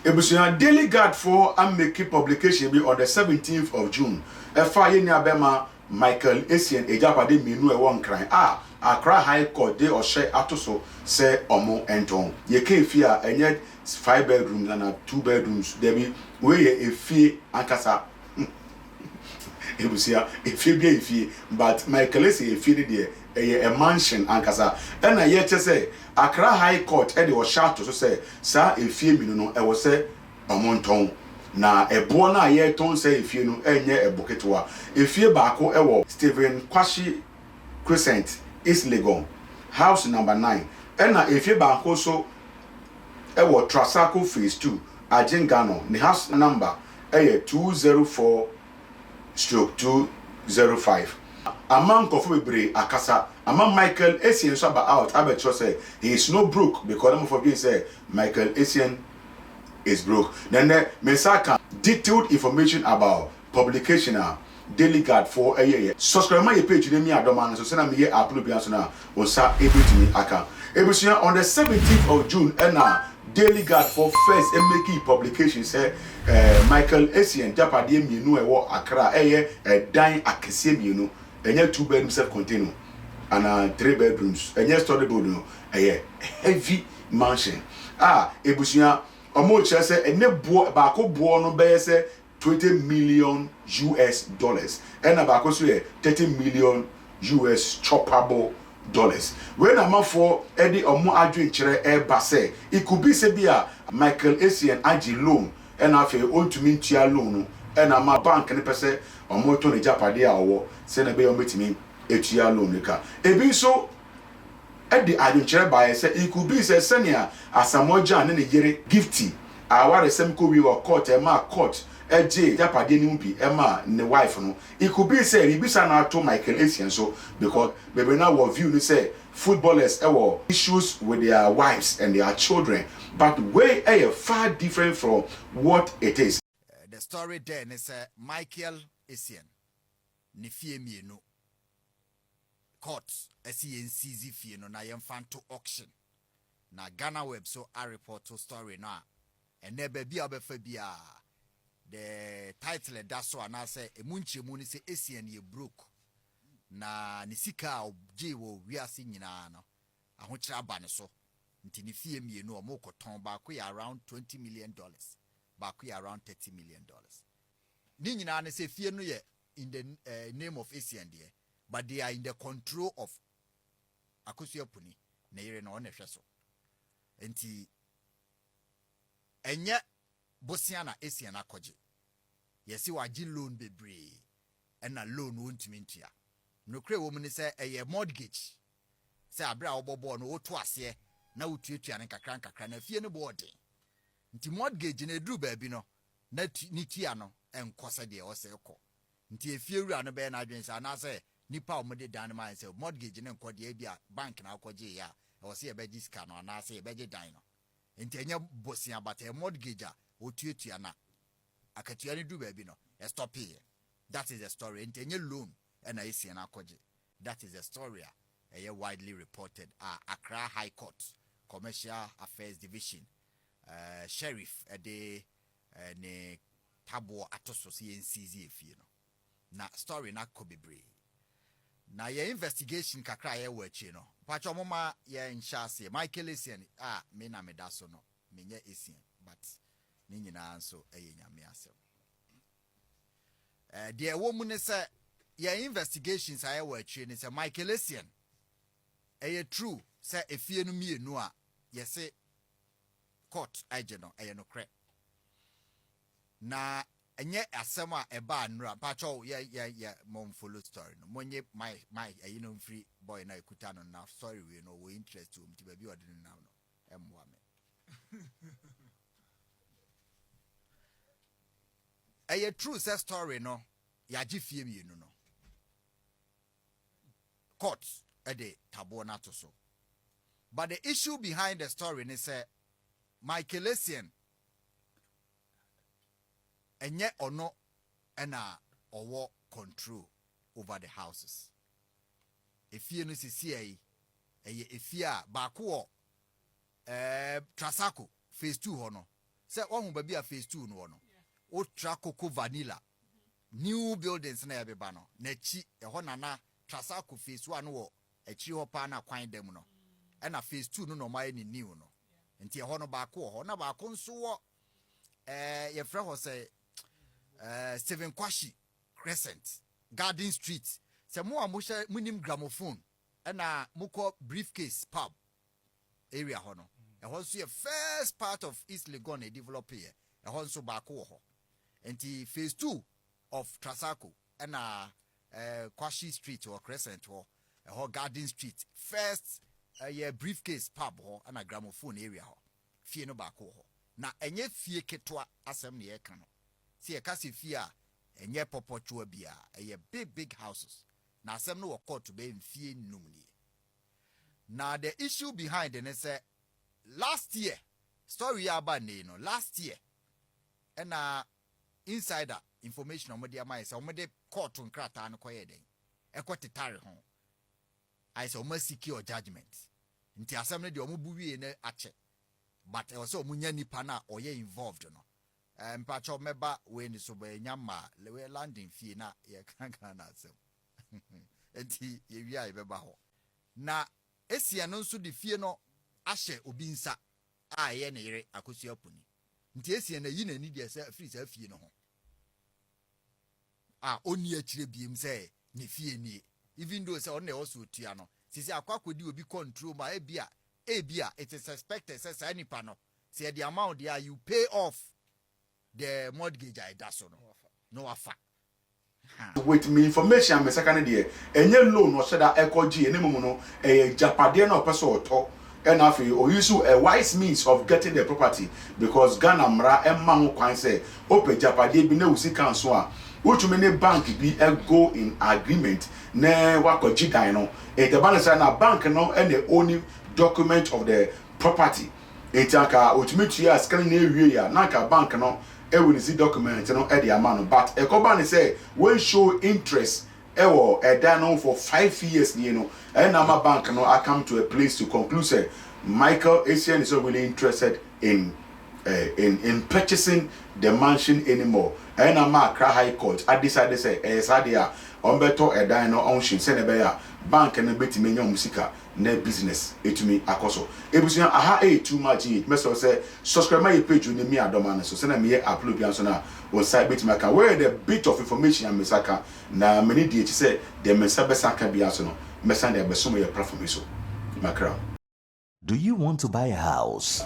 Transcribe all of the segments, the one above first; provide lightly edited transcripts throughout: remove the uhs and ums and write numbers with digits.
Ebusua, Daily Guard foɔ ameki publication bi on the 17th of June ɛfa yɛn nua bɛma Michael Essien agyapade mmienu a ɛwɔ Nkran a Accra High Court de ɔhyɛ ato so sɛ ɔmo ntɔn. Yɛka efie a, ɛnyɛ five bedrooms anaa two bedrooms, dabi, wei yɛ efie ankasa. Ebusua, efie bi yɛ efie, but Michael Essien efie no deɛ, ɛyɛ a mansion ankasa. Ɛna yɛkyɛ sɛ Accra High Court ɛde ɔhyɛ ato so sɛ saa efie mmienu no, ɛwɔ sɛ ɔmo ntɔn. Na ɛboɔ no a yɛretɔn sɛ efie no ɛnyɛ ɛbo ketewa. Efie baako ɛwɔ Stephen Kwashi Crescent, East Legon, house number 9. Ɛna efie baako nso ɛwɔ Trasaco Phase 2, Adjiringanor. Ne house number ɛyɛ 204/205. Ama nkɔfo bebree akasa ama Michael Essien nso aba out abɛkyerɛ sɛ he is no broke, because ɔmo fɔ dwen sɛ Michael Essien is broke. Na nnɛ me nsa ka detailed information about publication a Daily Guard foɔ ɛyɛ yɛ. Subscribe ma yɛ page no mi adɔma no so sɛna meyɛ upload bia nso no a, wo nsa ɛbɛtumi aka. Ebusua, on the 17th of June ɛna Daily Guard foɔ first ɛmake publication sɛ Michael Essien gyapadeɛ mmienu a ɛwɔ Accra, ɛyɛ ɛdan akɛseɛ mmienu. Ɛnyɛ two bedroom self contained ana three bedrooms, ɛnyɛ story building no, ɛyɛ heavy mansion a, ebusua, ɔmo kyerɛ sɛ ɛne boɔ baako boɔ no bɛyɛ sɛ US$20 million, ɛna baako nso yɛ 30 million US choppable dollars. Wei na amanfoɔ ɛde ɔmo adwenkyerɛ ɛreba sɛ it could be sɛ bi a Michael Essien agye loan, ɛna afei ɔntumi ntua loan no, ɛna ama bank no pɛ sɛ ɔmo tɔ ne gyapadeɛ a ɔwɔ sɛnɛ ɛbɛyɛ ɔmo bɛtumi etua loan no ka. Ebi nso ɛde adwenkyerɛ baeɛ sɛ it could be sɛ sɛnea Asamoah Gyan ne ne yere Gifty awaresɛm kɔ wie wɔ court, ɛma court ɛgye gyapadeɛ no mu bi ɛma ne wife no, it could be sɛ biribi sa na ato Michael Essien so, because bebree na wɔ view no sɛ footballers ɛwɔ issues with their wives and their children, but wei ɛyɛ far different from what it is. The story there ne sɛ Michael Essien ne fie mmienu, court ɛsi yɛn seize fie no na yɛmfa nto auction. Na Ghana Web so areport story no a, ɛnɛ baabi a wobɛfa biara, the title ɛda so anaasɛ emu nkyerɛmu no sɛ Essien yɛ broke na ne sika a ɔgye wɔ wiase nyinaa no, ahokyerɛ aba ne so, nti ne fie mmienu ɔmo kɔtɔn. Baako yɛ around $20 million, baako yɛ around $30 million. Ne nyinaa ne sɛ fie no yɛ in the name of Essien deɛ, but they are in the control of Akosua Puni, ne yere na ɔna hwɛ so. Nti ɛnyɛ bosia na Essien akɔgye. Yɛsi wagye loan bebree, ɛna loan wɔntumi ntua. Nokura wɔ mu ne sɛ ɛyɛ mortgage, sɛ abere a wɔbɔ bɔɔl no, woto aseɛ na wotuatua ne nkakra nkakra na fie no bɔ ɔden, nti mortgage no eduru baabi no na ne tua no ɛnkɔ sɛdeɛ ɔsɛ kɔ. Nti efie wura no bɛyɛ n'adwene sɛ anaasɛ nipa a wɔde dan no ma sɛ mortgage no nkɔ deɛ, ebi a bank na akɔgye yɛ a, ɛwɔ sɛ yɛbɛgye sika no anaasɛ yɛbɛgye dan no. Nti ɛnyɛ bosia, but ɛyɛ mortgage a wotuatua na akatua no du baabi no, ɛstop. That is the story. Nti ɛnyɛ loan ɛna Essien akɔgye. That is the story a ɛyɛ widely reported a Accra High Court Commercial Affairs Division sheriff ɛde ne taboɔ ato so sɛ yɛnseize efie no. Na story no akɔ bebree na yɛn investigation kakra a yɛwɔ akyire no, mpakyɛ ɔmoma yɛn nhyɛ aseɛ. Michael Essien a me na meda so no, menyɛ Essien, but ne nyinaa nso ɛyɛ Nyame asɛm. Deɛ ɛwɔ mu ne sɛ yɛn investigations a yɛwɔ akyire ne sɛ Michael Essien, ɛyɛ true sɛ efie no mmienu a yɛse court agye no, ɛyɛ nokorɛ na ɛnyɛ asɛm a ɛbaa nnura. Mpakyɛw, yɛ mo follow story no, mo nye my ɛyi no mfiri boy na ekuta no na story wei no wɔ interest wɔ mu, ti baabi a ɔde no nam no ɛmmoa me. Ɛyɛ true sɛ story no, yɛagye fie mmienu no, court ɛde taboɔ no ato so, but the issue behind the story ne sɛ Michael Essien, ɛnyɛ ɔno ɛna ɔwɔ control over the houses. Efie no sisi yi, ɛyɛ efie a baako wɔ Trasaco Phase 2 hɔ no. Sɛ wahu baabi a phase 2 no wɔ no, wotra Coco Vanilla new buildings na yɛbeba no n'akyi ɛhɔ. Nana Trasaco phase 1 no wɔ akyiri hɔ paa na kwan da mu no, ɛna phase 2 no na ɔmo ayɛ ne new no. Nti ɛhɔ no baako wɔ hɔ, na baako nso wɔ yɛfrɛ hɔ sɛ Stephen Kwashi Crescent, Garden Street. Sɛ mo a mohyɛ monim Gramophone ɛna mokɔ Briefcase Pub area hɔ no, ɛhɔ nso yɛ first part of East Legon na ɛdevelop yɛ. Ɛhɔ nso baako wɔ hɔ. Nti phase 2 of Trasaco ɛna Kwashi Street wɔ Crescent hɔ, ɛhɔ Garden Street first, ɛyɛ Briefcase Pub hɔ ɛna Gramophone area hɔ, fie no baako wɔ hɔ. Na ɛnyɛ fie ketewa asɛm na yɛka no. Sɛ yɛka sɛ fie a, ɛnyɛ pɔpɔtwoa bia, ɛyɛ big big houses. Na asɛm no wɔ court bɛyɛ mfie 5 nie. Na the issue behind ne sɛ last year, story yi aba nne no, last year ɛna insider information a wɔde ama yɛ sɛ wɔde court nkrataa no kɔyɛ dɛn, ɛkɔ tetare ho ayɛ sɛ wɔn secure judgement. Nti asɛm no deɛ, wɔn bu wie no akyɛ, but ɛwɔ sɛ wɔn nya nipa no a ɔyɛ involved no. Mpakyɛw, mɛba wei ni so bɛyɛ nya mmaa wei landing fie na yɛka Ghana asɛm. Nti yɛwie a, yɛbɛba hɔ. Na Esia no nso de fie no ahyɛ obi nsa a ɛyɛ ne yere Akosua Puni. Nti Esia no ayi n'ani deɛ sɛ afiri saa fie no ho a ɔnni akyire biem sɛ ne fie nie, even though sɛ ɔno na ɛwɔ so otua no. Sisi akɔ akɔdi obi control mu a, ebia it is expected sɛ saa nipa no, sɛ yɛde ama wo deɛ a, you pay off the mortgage a ɛda so no na wafa. With me information a mesaka no deɛ, ɛnyɛ loan ɔhyɛ da ɛkɔ gye. Ɛne mu no, ɛyɛ agyapadeɛ na ɔpɛ sɛ ɔtɔ, ɛna afei oyi so a wise means of getting the property, because Ghana mmara ɛma ho kwan sɛ ɔpɛ agyapadeɛ bi na osi kan so a, wotumi ne bank bi ɛgo in agreement na wakɔgye dan no. Ɛntɛba ne sɛ na bank no ɛna own document of the property. Nti anka otumi tua sika no na ewie a, na anka bank no ɛwɔ ne si document no ɛde ama no. But ɛkɔba ne sɛ wɔn show interest ɛwɔ ɛdan no for 5 years nie no, ɛna ama bank no come to a place to conclude sɛ Michael Essien is not really interested in purchasing the mansion anymore. Ɛna ama Accra High Court adecide sɛ ɛyɛ saa deɛ a, ɔmbɛtɔ ɛdan no ɔnhyɛ sɛnea ɛbɛyɛ a bank no bɛtumi anya wɔn sika na business etumi akɔ so. Ebusua, aha ɛyɛ Too Much Yie. Mɛsɛ sɛ subscribe ma yɛ page ne mi adɔma no so sɛnea meyɛ upload bi nso na wɔn nsa bɛtumi aka. Wɔyɛ the bit of information a me nsa ka na mene di akyi sɛ deɛ me nsa bɛsa aka bi nso no, mɛsan de abɛsom yɛ platform yi so makra. Do you want to buy a house?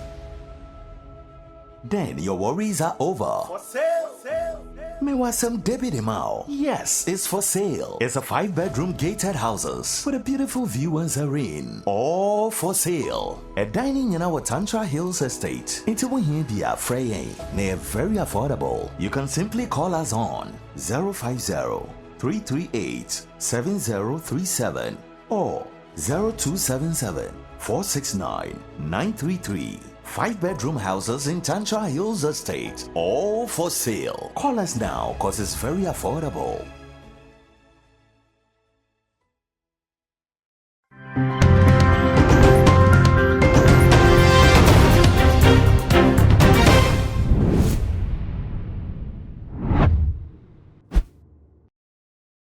Then your worries are over. For sale. Mewasem David Imao. Yes, it's for sale. It's a 5-bedroom gated houses with a beautiful view and serene. All for sale. A dining in our Tantra Hills Estate. Into Bia Freying. They are very affordable. You can simply call us on 050 338 7037 or 0277 469 933. 5-bedroom houses in Tantra Hills Estate, all for sale. Call us now because it's very affordable.